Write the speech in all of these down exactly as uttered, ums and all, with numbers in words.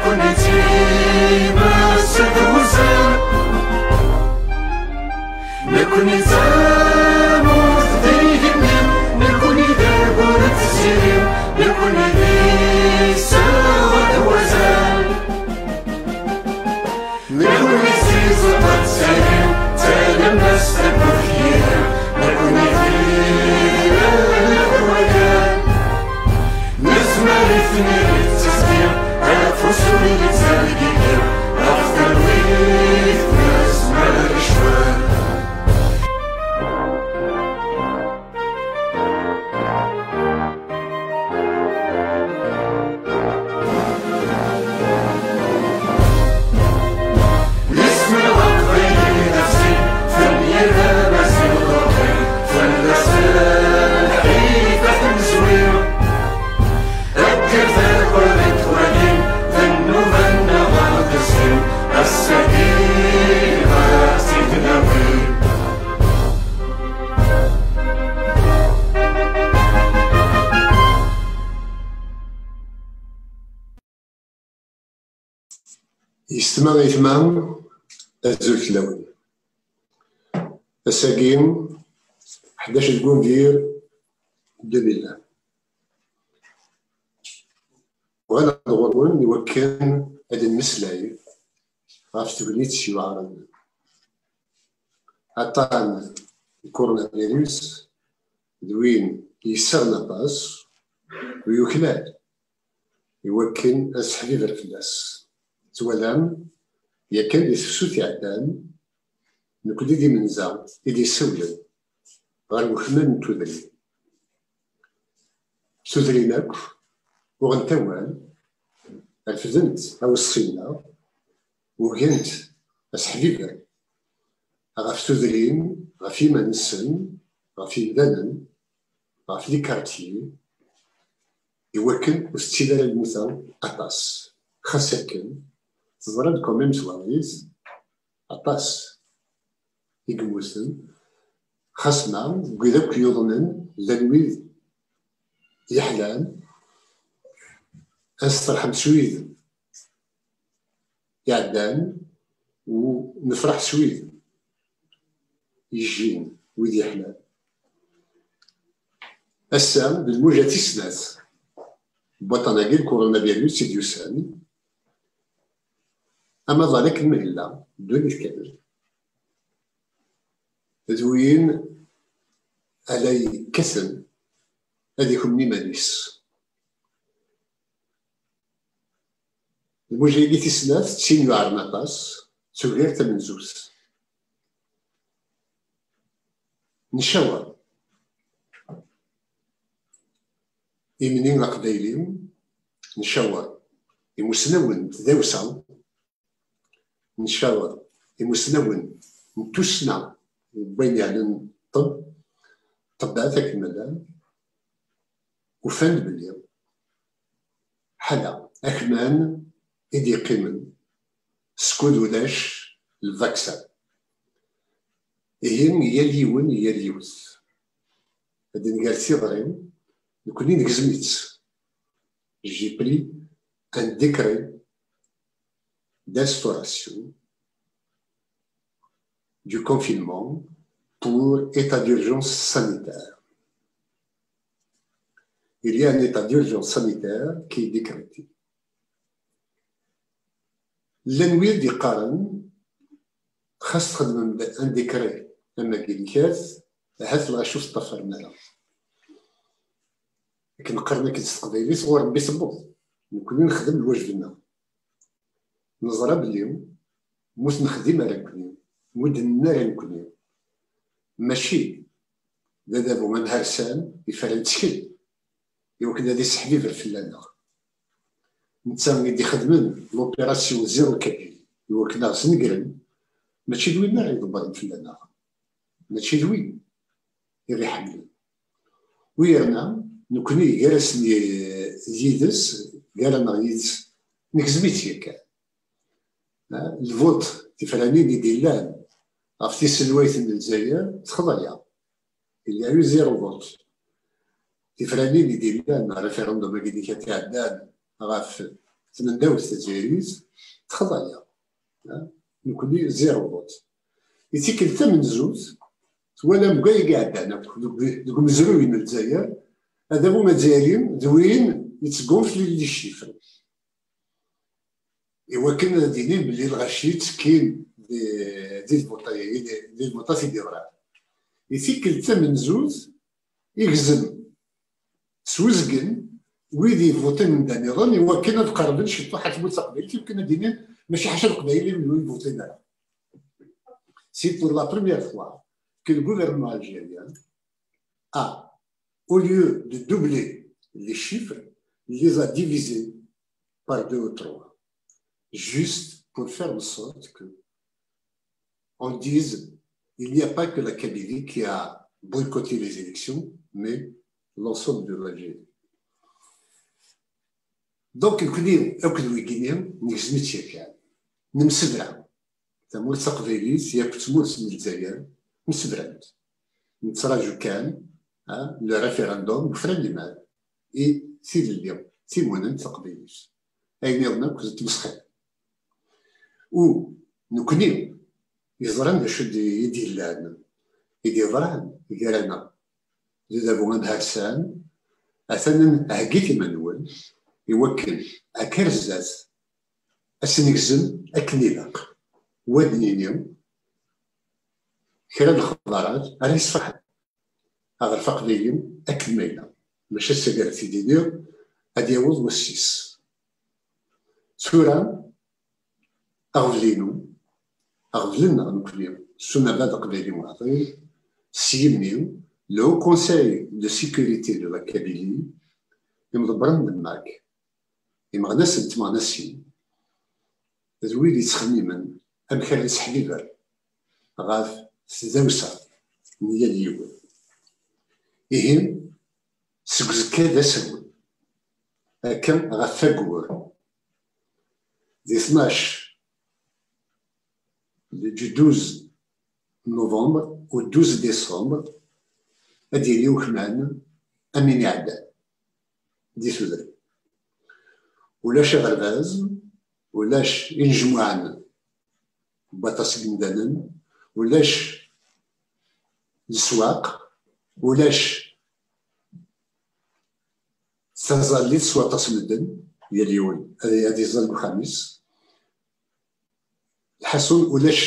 Nekkni d timas d wuzal, nekkni d tamurt d igenni, nekkni d arbur d tziri, nekkni d iseɣ d wazal. Nekkni d tiẓeṭ d tayri, d talemmast akked yiri, nekkni d ilel d wagan. Nezmer i tniri d teẓgi, afus ur yettergigi, ɣef talwit nezmer lecɣal. Isem n Leqbayel nefsi, fell-i d amaziɣ ḍerbi, fell-as lḥif ad t-nezwi. Akker takurt i twali, d nnuba-nneɣ ad d-tezzi, ass-agi ad tt-id-nawi. Yessetma aytma, azul fell-awen. Ass-agi, ḥdac deg unbir deux mille un. Uɣaleɣ-d ɣur-wen iwakken ad nmeslay ɣef tegnit yuɛren. Aṭṭan n coronavirus d win yessaɣen aṭas, u yuklal iwakken ad seḥbiber fell-as. Twalam, yakan di tefsut iɛeddan, nekkni d imenza i d-yessawlen ɣer wekmal n tudrin. Tudrin akk uɣent awal, refdent aweṣṣi-nneɣ, ugint aseḥbiber ɣef tudrin, ɣef yiman-nsen, ɣef yimdanen, ɣef les quartiers, iwakken ur tettili ara lmuta aṭas. Xas akken, teḍra-d quand même twaɣit aṭas i yemmuten, xas ma deg wid akk yuḍnen llan wid yeḥlan, ad nesteṛḥem s wid iɛeddan u nefṛeḥ s wid yejjin, wid yeḥlan. Ass-a, d lmuja tis snat n waṭṭan-agi n coronavirus i d-yusan, amaḍal akken ma yella, ddunit kamel, d win ala yekkaten ad ihum iman-is. Lmuja-agi tis snat d tin yuɛren aṭas, tugar tamenzut. Ncawer imni aqbayli, ncawer imusnawen n tdawsa, ncawer imusnawen n tussna, n wayen yeɛnan ṭṭeb, ṭṭebbat akken ma llan, ufan-d belli ḥala akman i d-yeqqimen skud ulac lvaksan. Ihi, yal yiwen, yal yiwet, ad d-nger tiɣri, nekkni negzem-itt. J'ai pris un décret d'instauration du confinement pour état d'urgence sanitaire. Il y a un état d'urgence sanitaire qui est décrété. Llan wid yeqqaren, xas txedmem-d un décret am wagi n kat, ahat lɣaci ur teṭṭafaren ara. Akken qqaren akken s teqbaylit, ɣur Rebbi tewweḍ. Nekkni nexdem lwajeb-nneɣ. Neẓra belli mu t-nexdim ara nekkni, mu d-nenna ara nekkni, mačči d adabu anharsan i fara nettkel iwakken ad iseḥbiber fell-aneɣ. Netta i d-ixedmen l'opération zéro kabyle iwakken ad ɣ-snegren, mačči d win ara iḍebbren fell-aneɣ, mačči d win i ɣ-iḥemmlen. U yerna, nekkni gar-asen i-, yid-s, gar-aneɣ yid-s, negzem-itt yakan. Ha, lvut, tifranin i d-illan ɣef tiselwayt n Lezzayer, texḍa-yaɣ. Il y a eu zéro vote. Tifranin i d-illan, référendum-agi-nni i iɛeddan ɣef tnendawt tazzayrit, texḍa-yaɣ. Ha? Nekkni, zéro vote. I tikkelt tamenzut, twalam deg wayagi iɛeddan akk, deg, deg umezruy n Lezzayer, adabu azzayri d win yettgunflen les chiffres. Iwakken ad d-inin belli lɣaci ttekkin di, di lbuṭa-, di, di lbuṭat i d-yeḍran. I tikkelt tamenzut, igzem s uzgen wid yevvuṭin n da nniḍen iwakken ad qerben ciṭuḥ ar tmurt taqbaylit, iwakken ad d-inin mačči ḥaca Leqbayel i ur yevvuṭin ara. C'est pour la première fois que le gouvernement algérien a, au lieu de doubler les chiffres, les a divisés par deux ou trois, juste pour faire en sorte que on dise il n'y a pas que la Kabylie qui a boycotté les élections, mais l'ensemble de l'Algérie. Donc, nekkni akked wigini negzem-itt yakan. Nemsebra. Tamurt taqbaylit yakk d tmurt n Lezzayer msebrant. Nettraǧu kan, ha, le référendum ufran iman i tilelli timunent taqbaylit. Ayen iḍen akk d tmesxir. U nekkni yeẓran d acu d-, i d-yellan, i d-yeḍran gar-aneɣ d udabu amharsan, atan heggit iman-nwen i wakken akka ar zdat ad s-negzem akken ilaq. Wa d-nini kra n lexbarat ara yesferḥen aɣref aqbayli akken ma yella. Maca ass-agi ara t-id-iniɣ, ad yaweḍ wass-is. Tura, aɣbel-inu, aɣbel-nneɣ nekkni, s unabad aqbayli uɛḍil, s yimi, le Haut Conseil de Sécurité de la Kabylie, imḍebbren n Denmark, imeɣnasen n tmeɣnasin, d wid yettxemmimen amek ara nesseḥbiber ɣef tdawsa n yal yiwen. Ihi, seg uzekka d asawen, akka ɣef waggur, di tnac, du douze novembre au douze décembre, ad d-yili ukman am win iɛeddan di tudert. Ulac aɣerbaz, ulac inejmuɛen n waṭas n yimdanen, ulac leswaq, ulac taẓallit s waṭas n medden, yal yiwen ad, ad iẓẓal deg uxxam-is. Lḥaṣun, ulac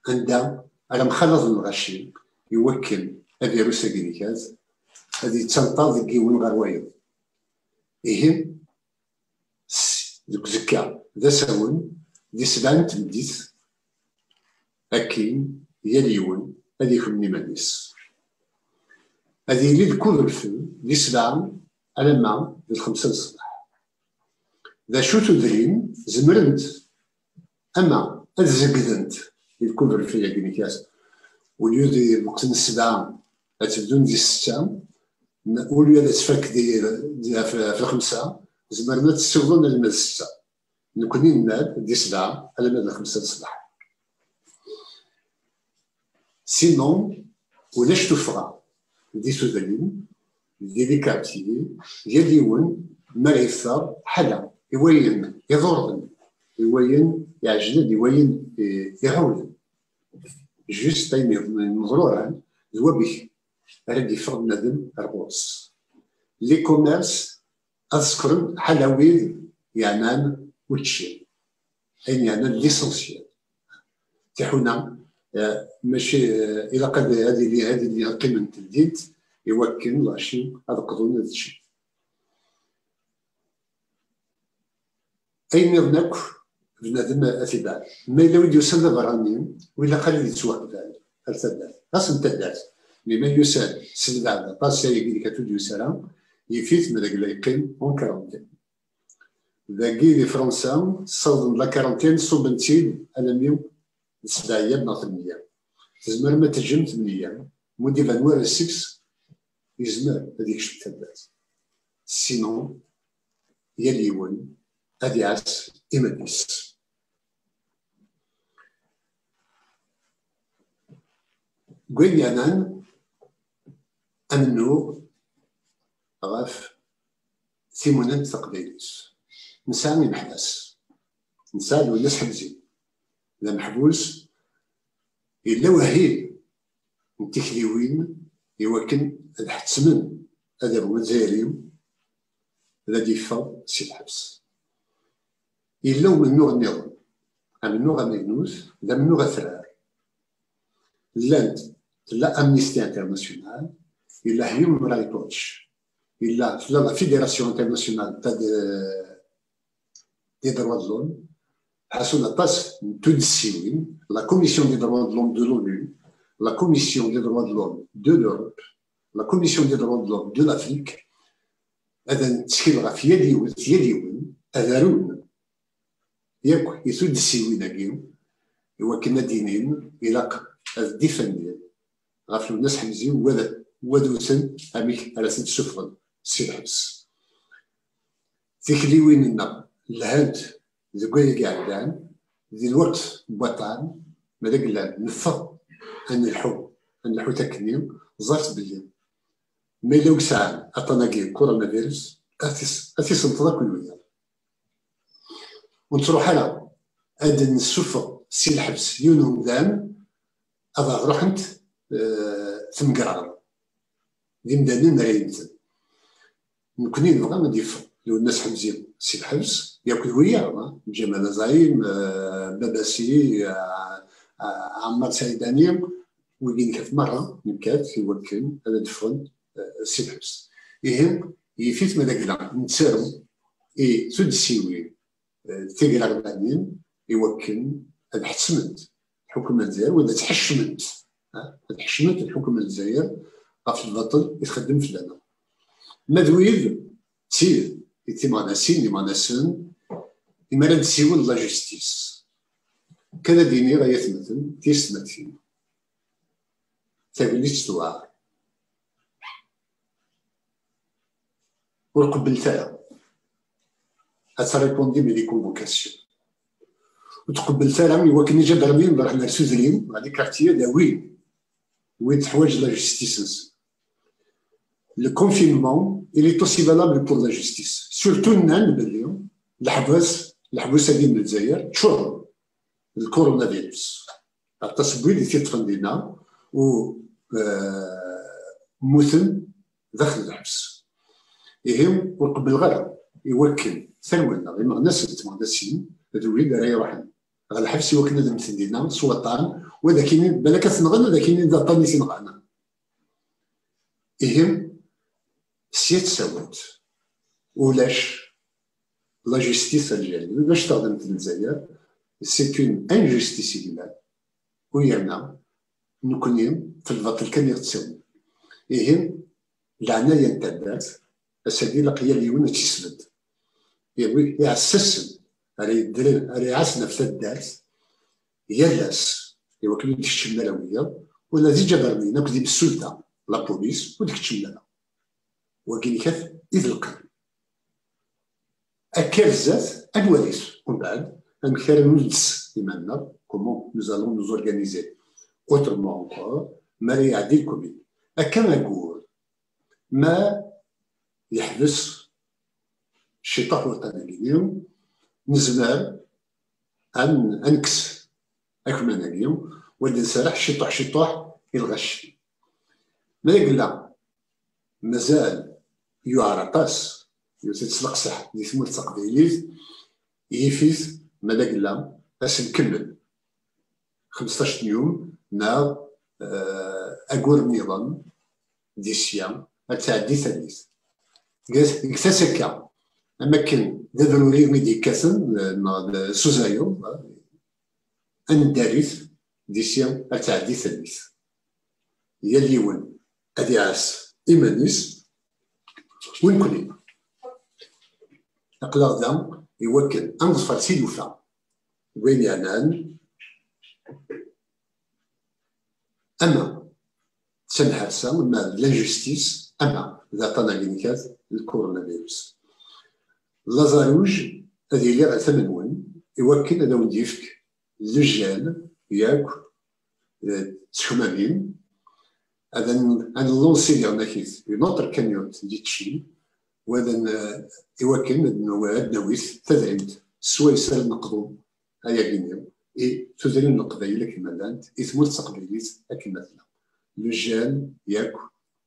anda ara mxalaḍen lɣaci iwakken avirus-agi n gaz ad yettanṭaḍ deg yiwen ɣer wayeḍ. Ihi, s-, deg uzekka d asawen, di sebɛa n tmeddit, akkin, yal yiwen ad ikemmel iman-is. Ad yili le couvre-feu di sebɛa alamma d lxemsa n ṣṣbeḥ. D acu tudrin zemrent ama ad zegdent di le couvre-feu-agi n gaz, au lieu di lweqt n ssebɛa ad tebdun di ssetta, n-, au lieu ad tfak di, di, ɣef, ɣef lxemsa, zemren ad ssiwḍen alma d ssetta. Nekkni nenna-d di sebɛa alamma d lxemsa n ṣṣbeḥ. Sinon, ulac tuffɣa di tudrin, di les quartiers, yal yiwen mi ara yeffeɣ ḥala i wayen iḍurren, i wayen iɛejlen, i wayen i-, iɛewlen. Juste ayen iḍ-, imeḍruran d wamek ara d-yeffeɣ bnadem ar ɣur-s. Les commerces ad ṣekkren ḥala wid yeɛnan učči, ayen yeɛnan l'essentiel. Tiḥuna, eh, mačči, eh, ilaq ad, ad ili, ad ili qqiment ldint iwakken lɣaci ad qḍun ad ččin. Ayen nniḍen akk, bnadem ad t-ibɛed. Ma yella wid yusan d aberrani, ur ilaq ara ad yettwaqbal ar taddart. Ɣas n taddart, mi ma yusan s lbeɛd aṭas ayagi deg atu d-yusa ara, yif-it ma deg la yeqqim en quarantaine. Dagi di Fransa, ssawḍen la quarantaine, ṣubben-tt-id alammi d sebɛa eyyam neɣ tmenya. Tzemrem ad teǧǧem tmenya, mu d-iban wara seg-s, yezmer ad yekcem taddart. Sinon, yal yiwen ad iɛass iman-is. Deg wayen yeɛnan amennuɣ ɣef timunent taqbaylit. Nesɛa imeḥbas. Nesɛa Lwennas Ḥemzi. D ameḥbus, yella wahil n tikliwin i wakken ad ḥettmen adabu azzayri ad d-yeffeɣ si lḥebs. Yella umennuɣ nniḍen, amennuɣ amaynut d amennuɣ atrar. Llant, tella Amnesty International, yella Human Rights Watch, yella, tella la Fédération Internationale des Droits de l'Homme, ḥasun aṭas n tuddsiwin, la Commission des Droits de l'Homme de l'ONU, la Commission des Droits de l'Homme de l'Europe, la Commission des Droits de l'Homme de l'Afrique, ad nettkel ɣef yal yiwet, yal yiwen, ad arun yakk i tuddsiwin-agi, i wakken ad d-inin ilaq ad d-ifannen ɣef Lwennas Ḥemzi, u ad, u ad wten amek ara ten-id-ssufɣen si lḥebs. Tikliwin-nneɣ lhant deg wayagi iɛeddan, di lweqt n waṭṭan, ma d aglan neffeɣ ad nelḥu, ad nelḥu takkenni, ẓret belli ma yella ur yesɛan aṭṭan-agi n coronavirus, ad t-is-, ad t-isenṭeḍ akk wiyaḍ. Ur nettruḥ ara ad nessufeɣ si lḥebs yiwen umdan ad ɣ-ruḥent, eh, temgerraḍ d imdanen ara yemmten. Nekkni nebɣa ad yeffeɣ Lwennas Ḥemzi si lḥebs, yakk d wiyaḍ, ah, Ǧamal Azaim, eh, Babasi, eh, eh, Ɛemmar Saidani, wigi nekkat merra, nekkat i wakken ad d-ffɣen, eh, si lḥebs. Ihi, yif-it ma d agla nettaru i tuddsiwin, eh, tigraɣlanin i wakken ad ḥettment lḥukuma n Lezzayer, wala ad ḥeccment, ah, ad ḥeccment lḥukuma n Lezzayer ɣef lbaṭel i txeddem fell-aneɣ. Ma d wid, d tid, i timeɣnasin, imeɣnasen, imi ara d-ssiwel la justice. Kan ad d-iniɣ, ay atmaten, tiyessetmatin, tagellidt tewɛer. Ur qebblet ara ad trépondim i les convocations. Ur tqebblet ara i wakken iǧadarmiyen ruḥen ar sudrin, ɣer les quartiers, ad awin win teḥwaǧ la justice-nsen. Le confinement, il est aussi valable pour la justice. Surtout nnan belli leḥbas, leḥbus-agi n Lezzayer ččuren d lkurunavirus. Aṭas n wid i t-iṭṭfen dinna u, eh, mmuten daxel lḥebs. Ihi ur qebbleɣ ara i wakken tarwa-nneɣ, imeɣnasen d tmeɣnasin, d wid ara iruḥen ɣer lḥebs i wakken ad mmten dinna s waṭṭan, u ad ak-inin, balak ad t-nɣen, ad ak-inin d aṭṭan i t-inɣan. Ihi, sya d tasawalt, ulac la justice algérienne, ulac taɣdemt n Lezzayer, c'est une injustice i yellan, u yerna nekkni f lbaṭel kan i ɣ-ttawin. Ihi, leɛnaya n taddart, ass-agi ilaq yal yiwen ad tt-isbedd. Yawi iɛessasen ara yeddren, ara iɛassen ɣef taddart yal ass, i wakken ur d-keččmen ara wiyaḍ, ula d iǧadarmiyen akked imsulta, la police, ur d-keččmen ara. Wagi nekkat i d lqim. Akka ar zdat, ad nwali umbeɛd amek ara nuddes iman-nneɣ, comment nous allons nous organiser autrement encore, mi ara iɛeddi lkumin. Akka agur, ma yeḥbes ciṭuḥ waṭṭan-agi-nni, nezmer ad n-, ad nekkes akman-agi, u ad nserreḥ ciṭuḥ ciṭuḥ i lɣaci. Ma yella mazal yuɛer aṭas, yiwet n tesleqseḥ di tmurt taqbaylit, yif-it ma d agla ad s-nkemmel xemseṭṭac n yum neɣ, eh, agur nniḍen di sya ad tɛeddi tallit. Deg, deg tasa akka, am akken d abruri i d-yekkaten, eh, neɣ d s uzayeḍ, eh, ad neddarit di sya ad tɛeddi tallit. Yal yiwen ad iɛass iman-is, u nekkni aql-aɣ da i wakken ad neḍfer tilufa deg wayen yeɛnan ama d tanḥersa, ama d l'injustice, ama d aṭṭan-agi nekkat, le coronavirus. Laẓ aruj ad yili ɣer tama-nwen i wakken ad awen-d-yefk lejal yakk, eh, d tekmamin, ad n-, ad nlansi diɣen akit une autre cagnotte litchi, wala n-, iwakken ad n-, ad d-nawi tadrimt swayes ara neqḍu ayagi-nni i tudrin n Leqbayel akken ma llant, i tmurt taqbaylit akken ma tella. Lejjan yakk,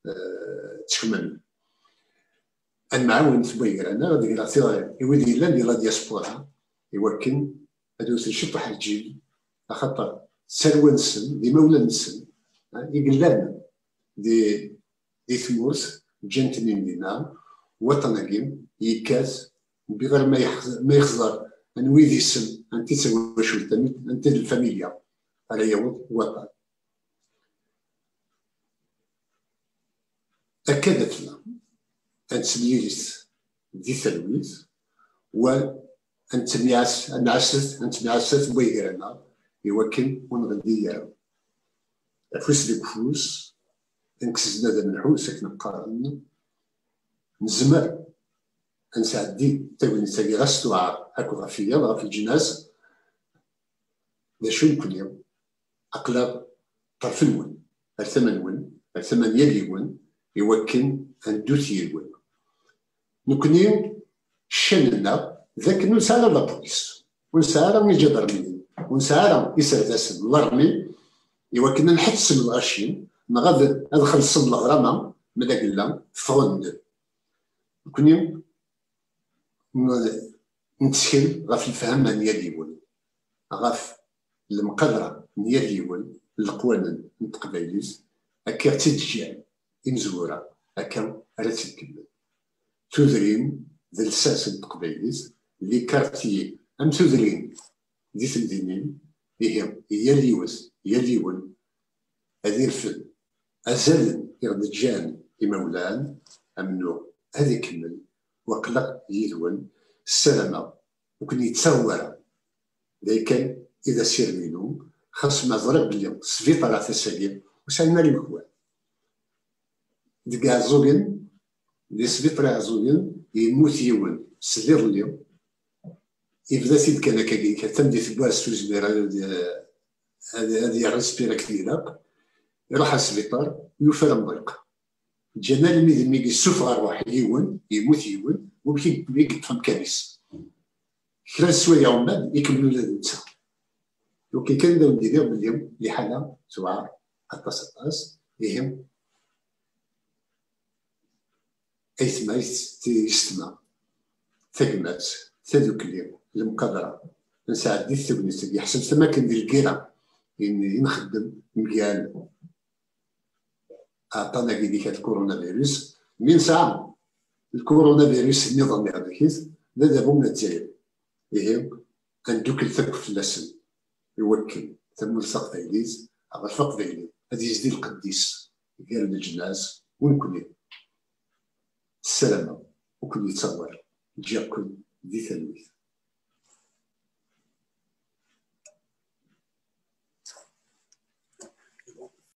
eh, ttekmen. Ad nemɛawen f waygar-nneɣ ad greɣ tiɣri i wid yellan di la diaspora, iwakken ad wten ciṭuḥ lǧil, axaṭer d tarwa-nsen, d imawlan-nsen, eh, i yellan di, di tmurt, ǧǧan-ten-in dinna, waṭṭan-agi yekkat, mbiɣ ma yex-, ma yexẓer anwi d isem, anti d tawacult, anti d lfamilya, ara yaweḍ waṭṭan. Akka d afella, ad nettemlilit di talwit, wa ad nettemyaɛas-, ad nɛasset, ad nettemyaɛasset n waygar-nneɣ, iwakken ur nɣelli ara. Afus deg ufus, ad nekkes zznad amenḥus, akken qqaren, nezmer ad nesɛeddi tagnit-agi ɣas tuɛer akk ɣef yiyaḍ, ɣef leǧnas. D acu nekkni? Aql-aɣ ṭṭerf-nwen, ar tama-nwen, ar tama n yal yiwen, iwakken ad neddut yid-wen. Nekkni, ccan-nneɣ d akken ur nesɛi ara la police, ur nesɛi ara iǧadarmiyen, ur nesɛi ara iserdasen n larmi, iwakken ad nḥettem lɣaci, neɣ ad, ad xellṣen leɣrama, ma d agella ffɣen-d. Nekkni n-, nettkel ɣef lefhama n yal yiwen, ɣef lemqadra n yal yiwen n leqwanen n teqbaylit, akka ɣ-tt-id-ǧǧan imezwura, akka ara tt-id-kemmel. Tudrin d lsas n teqbaylit, les quartiers am tudrin di temdinin, ihi yal yiwet, yal yiwen ad irfed azalen i ɣ-d-ǧǧan imawlan, amennuɣ ad ikemmel, u aql-aɣ yid-wen, ssarameɣ ur ken-yettaɣ wara. D aya kan i d asirem-inu, xas ma ẓriɣ belli sbiṭar ass-agi ur sɛin ara imekwal. Deg Iɛeẓẓugen, di sbiṭar Iɛeẓẓugen, yemmut yiwen s liḍelli, yebda-t-id kan akkagi, atan di tewwurt ur yezmir ad, ad, ad yerr aspir akken ilaq, iruḥ ar sbiṭar, yufa amḍiq. Ǧǧan almi d mi yessufeɣ rruḥ yiwen, yemmut yiwen, wamek i, i yeṭṭef amkan-is. Kra n sswayeɛ umbeɛd, ikemmel ula d netta. Wakken kan d awen-d-iniɣ belli liḥala tewɛer aṭas, aṭas. Ihi, aytma, ayt-, yessetma, tagmat, tadukli, lemqadra, nesɛeddi-t tagnit-agi. Ḥseb am akken di lgirra i n-, i nxeddem mgal aɛṭan-agi-inek, lkurunavirus. Mi nesɛa lkurunavirus nniḍen iɣelk-it, d adabu n Lezzayer. Ihi, ad ndukkel akk fell-asen, iwakken tamurt taqbaylit, aɣref aqbayli, ad yezdi lqedd-is gar leǧnas u nekkni. Ssarameɣ ur ken-yettaɣ wara. Ǧǧiɣ-ken di talwit.